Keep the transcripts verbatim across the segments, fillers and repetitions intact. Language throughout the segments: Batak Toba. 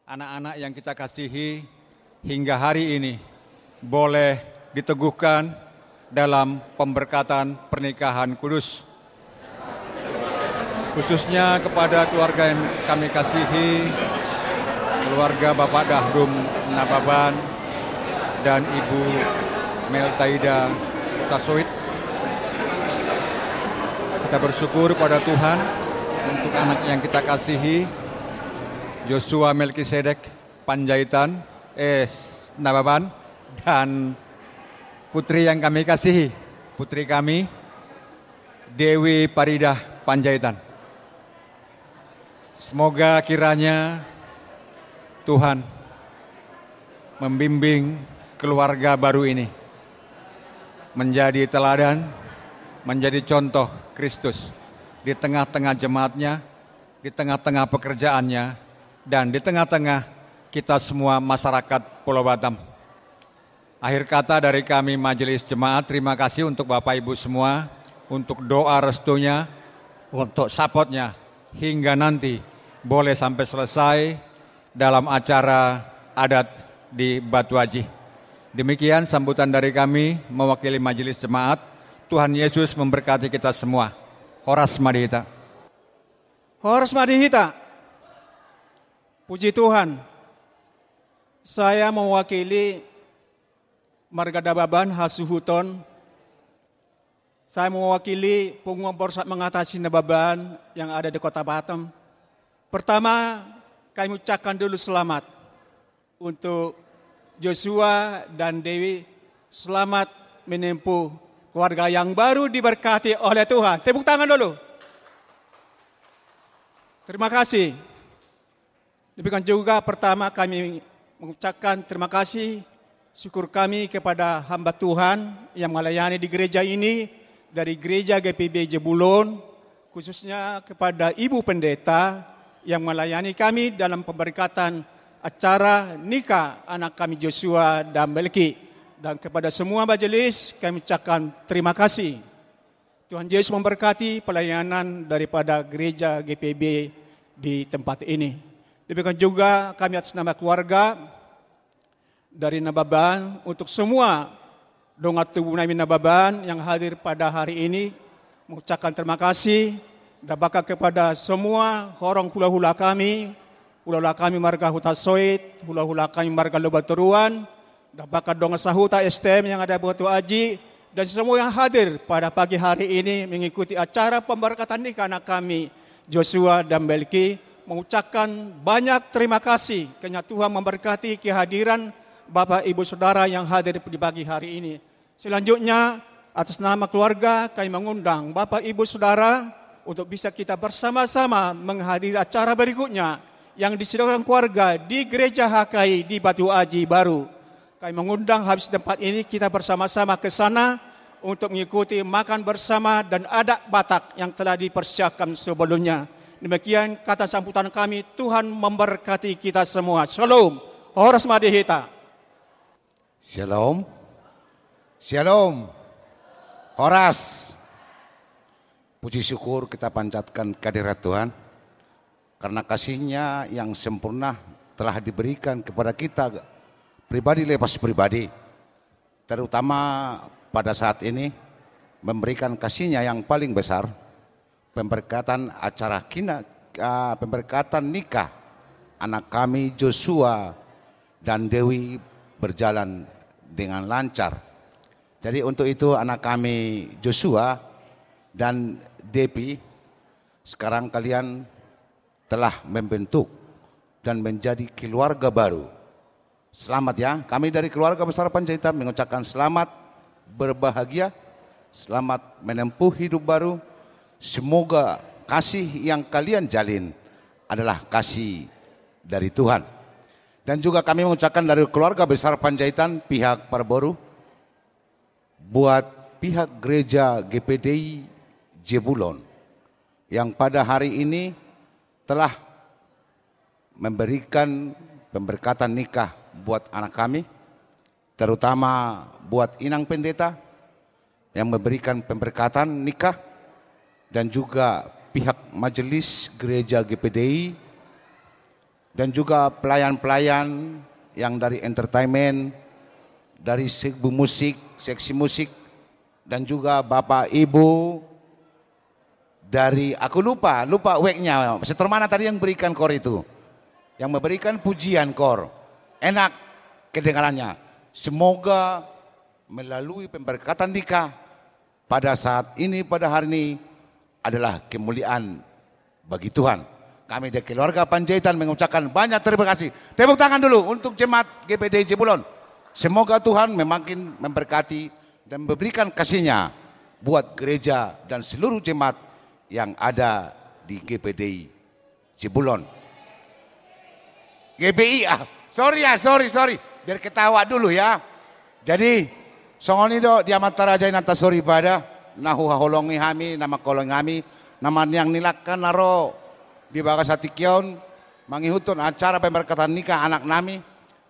Anak-anak yang kita kasihi, hingga hari ini boleh diteguhkan dalam pemberkatan pernikahan kudus. Khususnya kepada keluarga yang kami kasihi, keluarga Bapak Dahrum Nababan dan Ibu Meltaida Tasoit. Kita bersyukur pada Tuhan untuk anak yang kita kasihi, Joshua Melkisedek Panjaitan, eh, Nababan, dan putri yang kami kasihi, putri kami, Dewi Paridah Panjaitan. Semoga kiranya Tuhan membimbing keluarga baru ini menjadi teladan, menjadi contoh Kristus di tengah-tengah jemaatnya, di tengah-tengah pekerjaannya, dan di tengah-tengah kita semua masyarakat Pulau Batam. Akhir kata dari kami Majelis Jemaat, terima kasih untuk Bapak Ibu semua, untuk doa restunya, untuk supportnya, hingga nanti boleh sampai selesai dalam acara adat di Batu Aji. Demikian sambutan dari kami mewakili Majelis Jemaat. Tuhan Yesus memberkati kita semua. Horas ma di hita. Horas ma di hita. Puji Tuhan. Saya mewakili marga Nababan hasuhuton. Saya mewakili Punguan Porsat Mengatasi Nababan yang ada di Kota Batam. Pertama, kami ucapkan dulu selamat untuk Joshua dan Dewi. Selamat menempuh keluarga yang baru diberkati oleh Tuhan. Tepuk tangan dulu. Terima kasih. Demikian juga pertama kami mengucapkan terima kasih, syukur kami kepada hamba Tuhan yang melayani di gereja ini, dari gereja G P B Jebulon, khususnya kepada Ibu Pendeta yang melayani kami dalam pemberkatan acara nikah anak kami Joshua dan Melki, dan kepada semua majelis kami ucapkan terima kasih. Tuhan Yesus memberkati pelayanan daripada gereja G P B di tempat ini. Demikian juga kami atas nama keluarga dari Nababan, untuk semua dongan tubu nami Nababan yang hadir pada hari ini, mengucapkan terima kasih dan bahkan kepada semua horong hulahula kami, hulahula kami marga Hutasoit, hulahula kami marga Lumbantoruan, dan bahkan dongan sahuta S T M yang ada Batu Aji, dan semua yang hadir pada pagi hari ini mengikuti acara pemberkatan nikah anak kami, Joshua dan Melki, mengucapkan banyak terima kasih. Kiranya Tuhan memberkati kehadiran Bapak Ibu Saudara yang hadir di pagi hari ini. Selanjutnya, atas nama keluarga, kami mengundang Bapak Ibu Saudara untuk bisa kita bersama-sama menghadiri acara berikutnya yang disediakan keluarga di Gereja H K I di Batu Aji Baru. Kami mengundang habis tempat ini kita bersama-sama ke sana untuk mengikuti makan bersama dan adat Batak yang telah dipersiapkan sebelumnya. Demikian kata sambutan kami, Tuhan memberkati kita semua. Shalom. Horas ma di hita. Shalom. Shalom. Horas. Puji syukur kita panjatkan kehadirat Tuhan karena kasih-Nya yang sempurna telah diberikan kepada kita pribadi lepas pribadi, terutama pada saat ini memberikan kasih-Nya yang paling besar, pemberkatan acara kina, ah, pemberkatan nikah anak kami Joshua dan Dewi berjalan dengan lancar. Jadi untuk itu anak kami Joshua dan Devi, sekarang kalian telah membentuk dan menjadi keluarga baru. Selamat ya, kami dari keluarga besar Panjaitan mengucapkan selamat berbahagia, selamat menempuh hidup baru. Semoga kasih yang kalian jalin adalah kasih dari Tuhan. Dan juga kami mengucapkan dari keluarga besar Panjaitan pihak parboru, buat pihak gereja G P D I Jebulon yang pada hari ini telah memberikan pemberkatan nikah buat anak kami, terutama buat Inang Pendeta yang memberikan pemberkatan nikah, dan juga pihak majelis gereja G P D I dan juga pelayan-pelayan yang dari entertainment, dari segi musik, seksi musik, dan juga Bapak Ibu dari, aku lupa, lupa weknya, setor mana tadi yang berikan kor itu, yang memberikan pujian kor. Enak kedengarannya. Semoga melalui pemberkatan nikah pada saat ini, pada hari ini, adalah kemuliaan bagi Tuhan. Kami dari keluarga Panjaitan mengucapkan banyak terima kasih. Tepuk tangan dulu untuk jemaat G P D I Jebulon. Semoga Tuhan memakin memberkati dan memberikan kasih-Nya buat gereja dan seluruh jemaat yang ada di G P D I Jebulon. G P I, ah, sorry ya, sorry, sorry. Biar ketawa dulu ya. Jadi, songon i do di amanta raja, inanta soripada, na huhaholongi hami, na mangkaholongi hami, na marniang ni langka na ro di bagasan tingki on, mangihuthon acara pemberkatan nikah anak nami,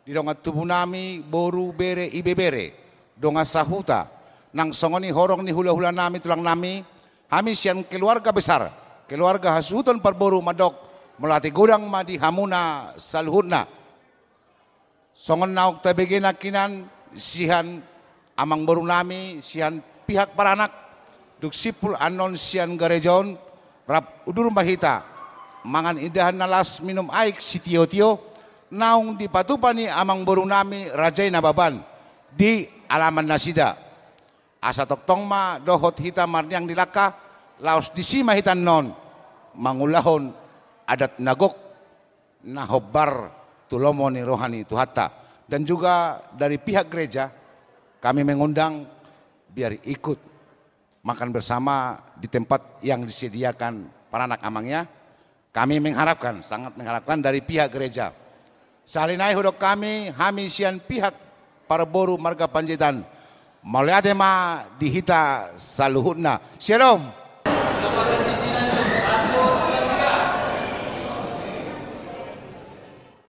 di dongan tubu nami, boru, bere, ibebere, dongan sahuta, nang songon i horong ni hula-hula nami, tulang nami, hami sian keluarga besar, keluarga hasuhuton parboru mandok, mauliate godang ma di hamuna saluhutna. Songon naung tabege nangkinan sian amangboru nami, sian pihak paranak, dung simpul annon sian gareja on, rap udur ma hita mangan indahan na las, minum aek sitio-tio, naung dipatupa ni amangboru nami Raja i Nababan di alaman nasida. Asa tongtong ma dohot hita marniang ni langka, laos disi ma hita annon mangulahon adat na gok na hombar tu lomo ni roha ni Tuhanta. Dan juga dari pihak gereja, kami mengundang biar ikut makan bersama di tempat yang disediakan paranak amangnya. Kami mengharapkan, sangat mengharapkan dari pihak gereja. Sahali nai hudok hami, hami sian pihak parboru marga Panjaitan, mauliate ma di hita saluhutna. Syalom.